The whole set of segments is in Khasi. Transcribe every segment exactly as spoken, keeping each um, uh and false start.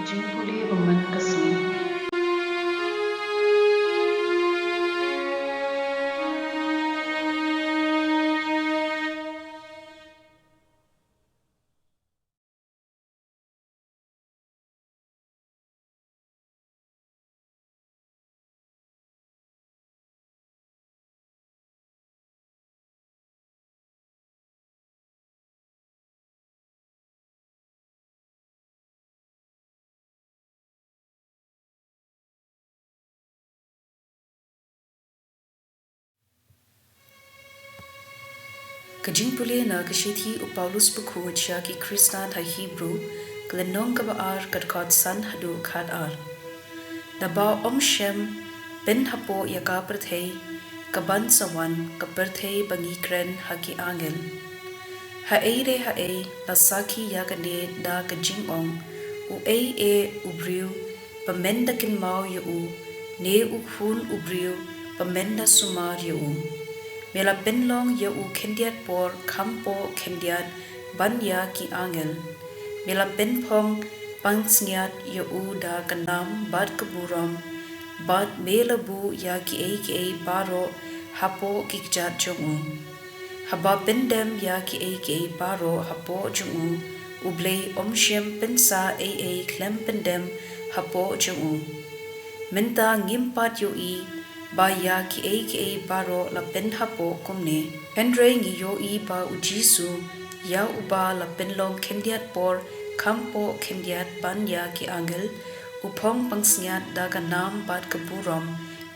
Jingpule ba man ka sngi. Ka jingpule na ka shithi u Paulus bakhuid sha ki Khristan ha Hebru, ka lynnong kaba ar, ka dkhot san haduh khatar. Naba ym shym pynhapoh ïa ka pyrthei kaban sa wan, ka pyrthei ba ngi kren ha ki angel. Haei re haei la sakhi ïa kane da ka jingong, uei e u briew ba men da kynmaw ïa u, ne u khun u briew ba men da sumar ïa u? Me la pynlong ïa u khyndiat por kham poh khyndiat ban ïa ki angel. Me la pynphong pansngiat ïa u da ka nam bad ka burom, bad me la buh ïa kiei kiei baroh hapoh ki kjat jong u. Haba pyndem ïa kiei kiei baroh hapoh jong u, U Blei um shym pynsah ei ei khlem pyndem hapoh jong u. Mynta ngim pat ïohi ba ïa kiei kiei baroh la pynhapoh kumne. Hynrei ngi ïohi ba U Jisu, ïa uba la pynlong khyndiat por kham poh khyndiat ban ïa ki angel, u phong pansngiat da ka nam bad ka burom,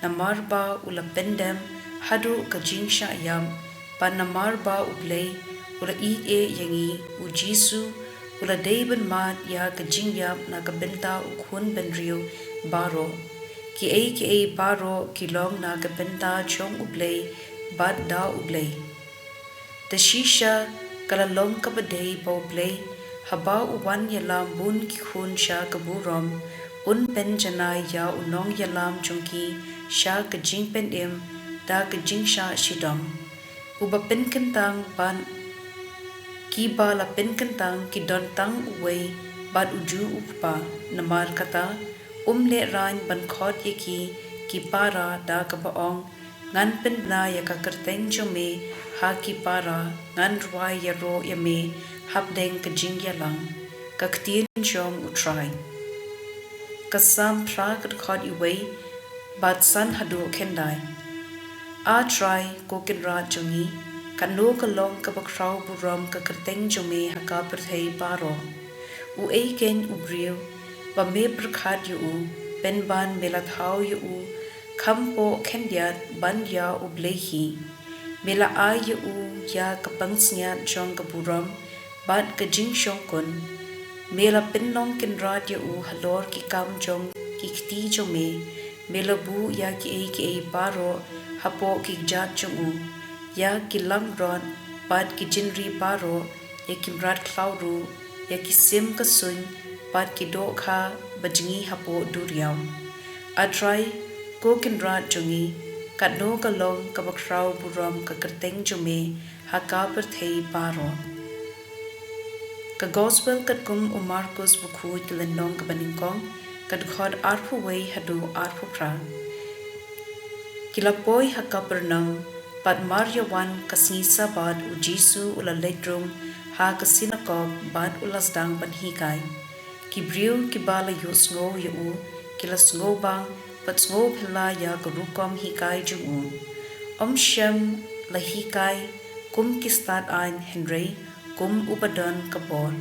namar ba u la pyndem haduh ka jingshah ïap, bad namar ba U Blei u la ïeit ïa ngi, U Jisu u la dei ban mad ïa ka jingïap na ka bynta u khun bynriew baroh. Kiei kiei baroh ki long na ka bynta jong U Blei bad da U Blei. Te shisha ka la long kaba dei ba U Blei, haba u wan ïalam bun ki khun sha ka burom, un pynjanai ïa u nongïalam jong ki sha ka jingpynim da ka jingshah shitom. Uba pynkyntang bad kiba la pynkyntang ki don tang uwei bad u ju u Kpa. Namar kata, um lehraiñ ban khot ïa ki ki para da kaba ong, ngan pynbna ïa ka kyrteng jong me ha ki para, ngan rwai ïaroh ïa me hapdeng ka jingïalang. Ka ktien jong U Trai. Ka Salm phra, ka dkhot uwei bad san haduh khyndai. A Trai, ko Kynrad jong ngi, katno ka long kaba khraw burom ka kyrteng jong me ha ka pyrthei baroh. Uei keiñ u briew ba me pyrkhat ïa u, pynban me la thaw ïa u kham poh khyndiat ban ïa U Blei hi. Me la ai ïa u ïa ka pansngiat jong ka burom bad ka jingshongkun. Me la pynlong kynrad ïa u halor ki kam jong ki kti jong me. Me la buh ïa kiei kiei baroh hapoh ki kjat jong u, ïa ki langbrot bad ki jingri baroh, ïa ki mrad khlaw ruh, ïa ki sim ka suiñ bad ki dohkha ba jngi hapoh duriaw. A Trai, ko Kynrad jong ngi, katno ka long kaba khraw burom ka kyrteng jong me ha ka pyrthei baroh. Ka Gospel katkum u Markos bakhuid, ka lynnong kaba nyngkong, ka dkhot arphew wei haduh arphew phra. Ki la poi ha Kapernaum, bad mar ïa wan ka sngi Sabbath, U Jisu u la leit rung ha ka sinakok bad u la sdang ban hikai. Ki briew kiba la ïohsngew ïa u ki la sngewbang bad sngewphylla ïa ka rukom hikai jong u. Ym shym la hikai kum ki stad aiñ, hynrei kum uba don ka bor.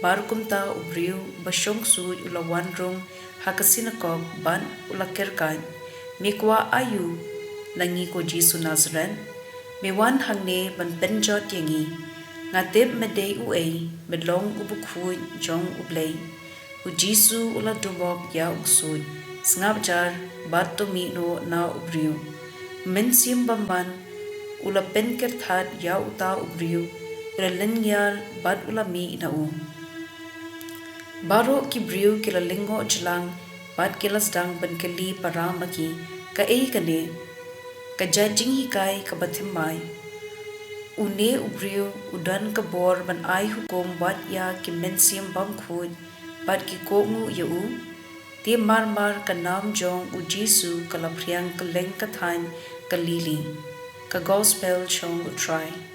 Bad kumta u briew ba shong suit u la wan rung ha ka sinakok bad u la kyrkhu, "Me kwah aïu na ngi, ko Jisu Nasaret? Me wan hangne ban pynjot ïa ngi? Nga tip me dei uei, me long u bakhuid jong U Blei." U Jisu u la dumok ïa u ksuid, sngap jar bad to mih noh na u briew. U Mynsiem Bakhuid u la pynkyrthat ïa uta u briew, u la lynñiar bad u la mih na u. Baroh ki briew ki la lyngngoh jlang bad ki la sdang ban kylli para ma ki, "Kaei kane? Ka jait jinghikai kaba thymmai! Une u briew u don ka bor ban ai hukum wat ïa ki mynsiem bymkhuid bad ki kohnguh ïa u. Te mar mar ka nam jong u Jisu ka la phriang kylleng ka thaiñ Galili. Ka Gospel jong u Trai.